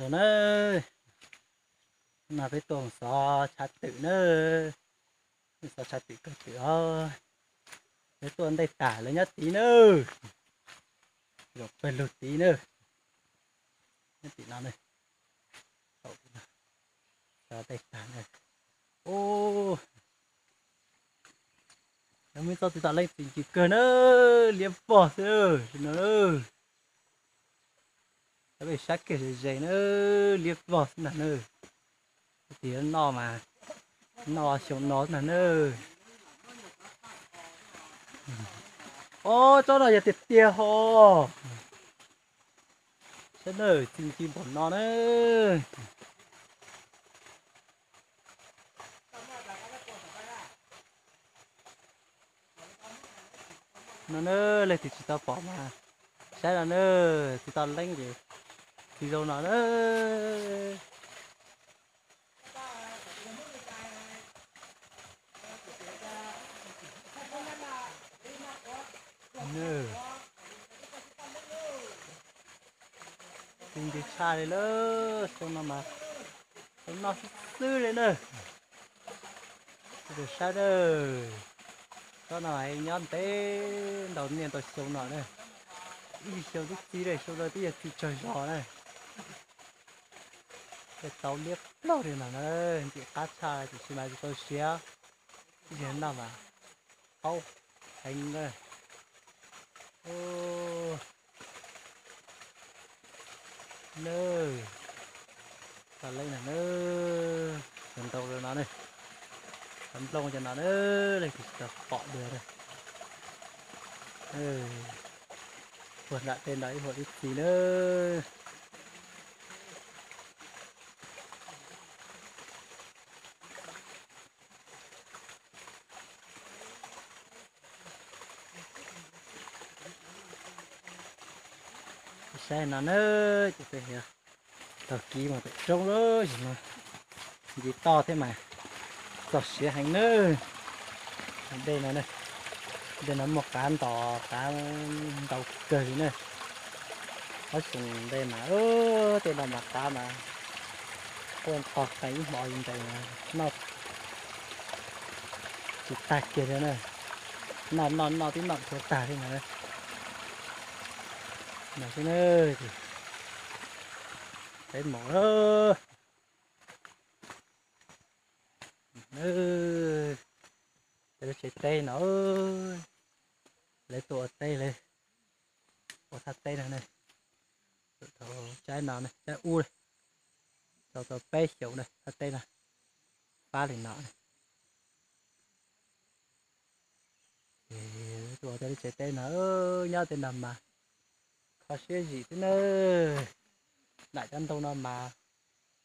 Nawb, no peb tuaj xov tshav twm nawb, xov tshav twm kawg twm os. Peb tuaj ntej tag lawv nyob tid nawb, zaum pawg lug tid nawb, nyob tim no nawb, xov ntej tag nawb. Ub, muaj txoj txiv tom leej txiv ncw kawg nawb, liab vog xwb no. Peb saib kiag ze ze nawb, liab vog xwb ntag nawb. Tig noj mas noj xyoo no xwb ntag nawb. Ob, tsob no yog tiag tiag hos. Saib nawb, txiv ncw npaum no nawb. No nawb, leej twg tsis tau pom mas saib no nawb, txiv tom leej ces txiv zoo no nawb. Txiv ncw tshaj li lawm, xyoo no mas xyoo noj xwb xwb li nawb. Tus saib nawb, tsob no nyob ntev ntau niaj ntau xyoo no na, ib xyoo twb txi li, xyoo no twb yog txi tsawg zog na. Tej tau liab plaug li no na, ntxim qab tshaj tiam sis mas tsis tau siav, ib yam noj mas qaub heev na. Nawb, txog leej no nawb, cov ntoo no ne, cov nplooj cov no na, leej twg tsis tau pom dua na. Puag nram tej no ib huam ib txiv nawb. Saib no nawb, ces peb tau kiv mus pem roob lawm, ncig toj thiab mas txog siav heev nawb. Dej no, dej no muaj qav ntos, qav ntau kawg li na. Ob xyoos ntej mas tej no mas qav mas quaj nto qees ib hmo li ntawd, noj tsis tag kiag li na. Noj noj noj twb noj dhau tag li ntawd. No xwb na, peb mus. Tej lub tsev teb no, lawv tuaj ua teb, lawv ua thaj teb no ne. Thaum tsaib no, tsaib ub, tau tau peb xyoos na thaj teb no, fab li no. Tuaj ua tej lub tsev teb no, nyob tej no mas kho siab zim xwb na. Nram cov ntoo no mas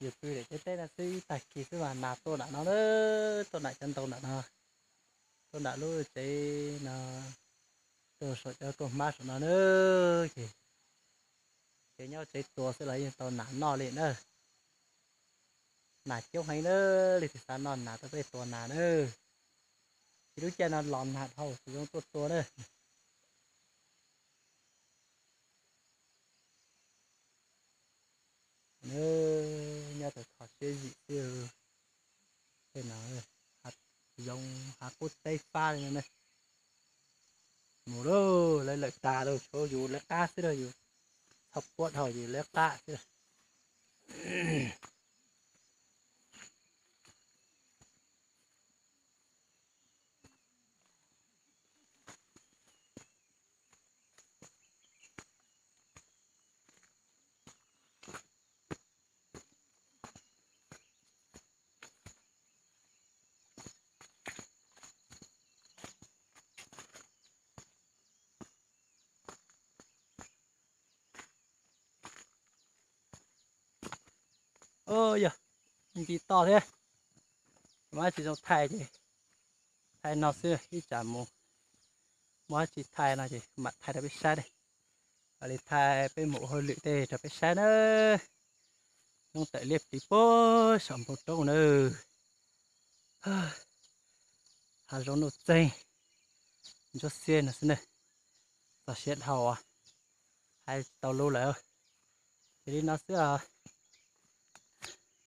yus pw daim teb teb no xwb, ib tag kis xwb mas nas tuaj nram no na, tuaj nram cov ntoo nram no, tuaj nram lub tsev no, tuaj saum cov kauj hmab saum no na. Ces, ces nyob tsev tuas xwb los yeej tau nas noj li na. Nas coob heev na, leej twg xav noj nas tau peb tua nas na. Ces lub caij no los nag dhau tsis zoo tuaj tua na. Nyob tau kho siab zim xwb. Tej no zoo hav qub teb fab li no ne. Mus lauj, lawv lawm tas lauj, tshuav yus lawv qab xwb lauj, yus txhob puab dhau yus lawv qab xwb lauj. Yog, nce toj thiab, muaj dab tsi zoo thaij ces thaij no xwb, ib tsam mus muaj dab tsi thaij no ces mam thaij rau peb saib ne. Mam li thaij peb mus ua hauj lwm tej rau peb saib na. Hnub tawm liab pliv puag saum npoo roob na. Hav zoov nuj txeeg ntsuab xiab no xwb na. Txog siav dhau, hais tsis tau lus lawm. Ces li no xwb os.